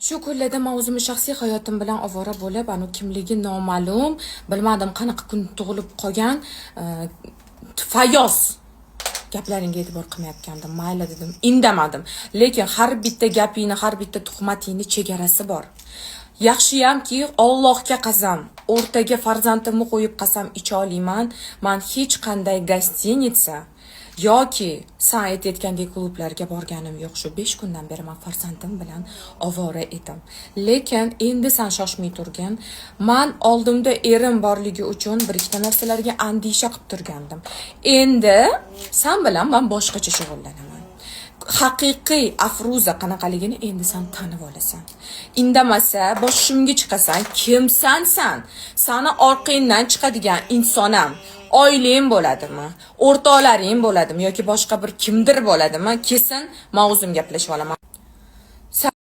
Shu kunlarda man o'zimni shaxsiy hayotim bilan ovora bo'lib, anu kimligi noma'lum, bilmadim qanaqa kun tug'ilib qolgan Fayoz gaplaringga e'tibor qilmayotgandim. Mayli dedim, indamadim. Lekin har bitta gapingni, har bitta tuhmatingni chegarasi bor. Yaxshiyamki, Allohga qasam, o'rtaga farzandimni qo'yib qasam icha oliyman. Man hech qanday гостиница yoki san aytayotgandek klublarga borganim yo'q. Shu 5 kundan beri man farzandim bilan ovora edim. Lekin endi san shoshmay turgin. Man oldimda erim borligi uchun bir ikkita narsalarga andisha qilib turgandim. Endi san bilan man boshqacha shug'ullanaman. Haqiqiy Afruza qanaqaligini endi san tanib olasan. Indamasa boshimga chiqasan. Kimsan san? Sani orqangdan chiqadigan insonam oilang bo'ladimi, o'rtoqlaring bo'ladimi yoki boshqa bir kimdir bo'ladimi, kelsin, man o'zim gaplashib olaman.